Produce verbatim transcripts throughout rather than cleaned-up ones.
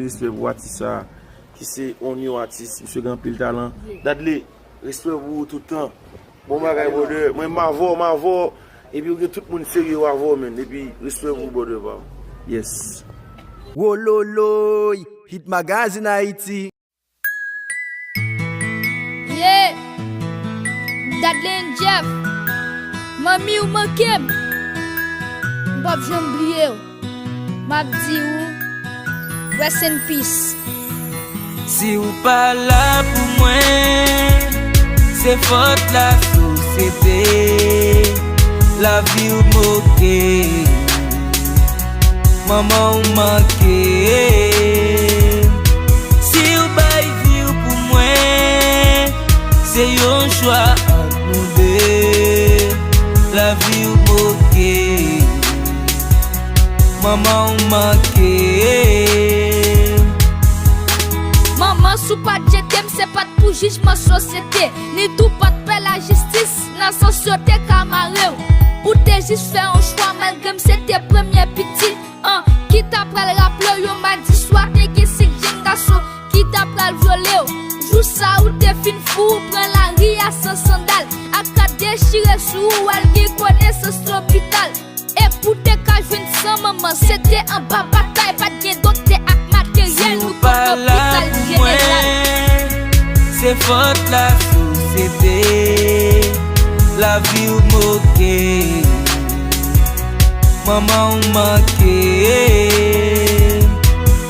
Respè pou atis sa a, ki se on new atis, misye gen anpil talan. Dadley, respè pou ou tout tan. Bon bagay, brother. Mwen m avè w, m avè w. Epi ou gen tout moun serye yo avè w, menn. Epi respè pou ou, brother pa m. Yes. Wololoy, Hit Magazine Haïti. Yeah! Dadley and Jeff, manmi ou manke m. M p ap janm bliye w. M ap di ou, rest in peace. Si w pa la pou mwen, se fòt lasosyete. Lavi w moke. Manman w manke m. Si w bay vi w pou mwen, se yon chwa ant nou de. Lavi w moke m. Manman w manke m. Manman, si w pa t jete m, se pa t pou jijman sosyete, ni tou pa t pè lajistis nan sans yo te ka mare w. Ou te jis fè yon chwa malgre m se te premye pitit an, ki ta pral raple w yon madi swa te gen senk jenn gason ki ta pral vyole w. Jou sa ou te fin fou, ou pran lari a san sandal, ak rad dechire sou ou, al gen konesans lopital. E pou te ka jwenn san manman, se te anba batay, pa t gen doktè ak materyèl, nou pa lopital jeneral. Se fòt lasosyete, lavi w moke. Manman w manke m.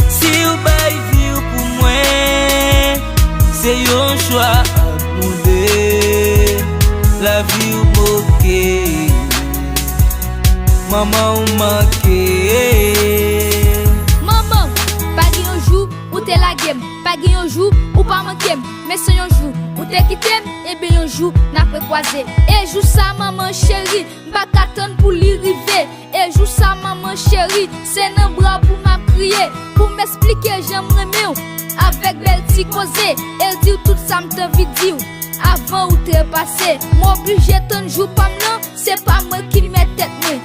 Si w bay vi w pou mwen, se yon chwa ant nou de. Lavi w moke m. Manman w manke m. Manman, pa gen yon jou ou te lage m. Pa gen yon jou ou pa manke m. Men se yon jou ou te kite m, ebyen yon jou n ap rekwaze. E jou sa, manman cheri, m pa ka tann pou li rive. E jou sa, manman cheri, se nan bra w pou m ap kriye, pou m esplike jan m renmen w, avèk bèl ti koze, e di w tout sa m t anvi di w avan ou trepase. M oblije tann jou pa m lan, se pa mwen ki mèt tèt mwen.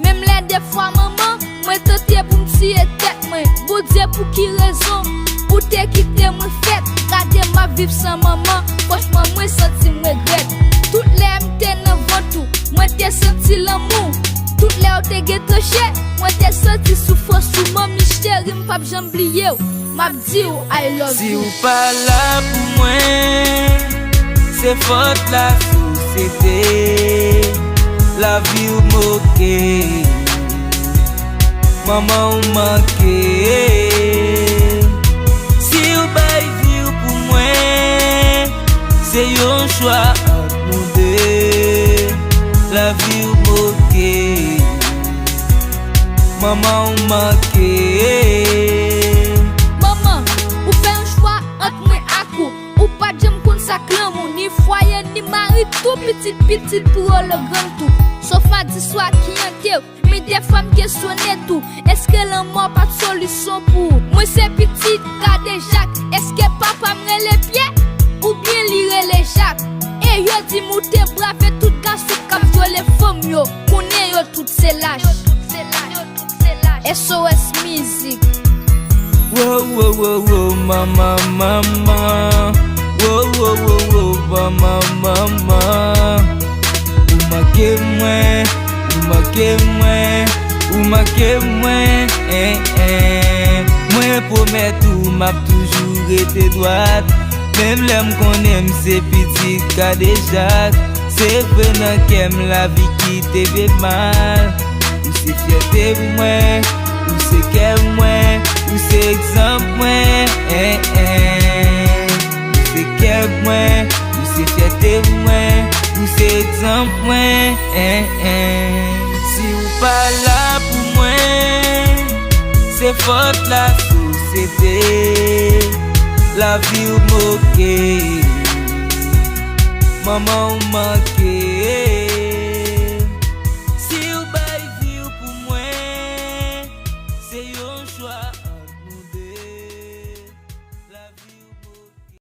Menm lè defwa manman, mwen tante pou m tiye tèt mwen. Bondye, pou ki rezon ou te kite mwen fèt? Gade m ap viv san manman, franchman mwen santi m regrèt. Tout lè m te nan vant ou, mwen te santi lanmou. Tout lè w te gen tranche, mwen te santi soufrans ou. Manmi cheri, m p ap janm bliye w. M ap di w I love you. Si w pa la pou mwen, se fòt lasosyete. Lavi w moke m. Manman w manke m. Si w bay vi w pou mwen, se yon chwa ant nou de. Lavi w moke m. Manman w manke m. Manman, ou fè yon chwa ant mwen ak ou. Ou pa t janm konn sa k lanmou, ni fwaye, ni mari tou, pitit pitit pou yo lè grann tou. Sof madi swa ki ante w, men defwa m kesyone tou, èske lanmò pa t solisyon pou ou? Mwen se pitit Kadejak, èske papa m rele Pyè oubyen li rele Jak? E yo di m ou te brave tout gason k ap vyole fanm yo, konnen yo tout se lach. S O S Music. Wo, wo, wo, wo, manman, manman. Wo, wo, wo, wo, manman, manman. Ou manke mwen, ou manke mwen, ou manke mwen, en, en. Mwen pwomèt ou m ap toujou rete dwat. Menm lè m konnen m se pitit Kadejak. Se vre nan kè m lavi kite byen mal. Ou se fyète mwen, ou se kè mwen, ou se egzanp mwen, en, en. Ou se kè mwen, ou se fyète mwen, ou se egzanp mwen, en, en. Si w pa la pou mwen, se fòt lasosyete. Lavi w moke m. Manman w manke m.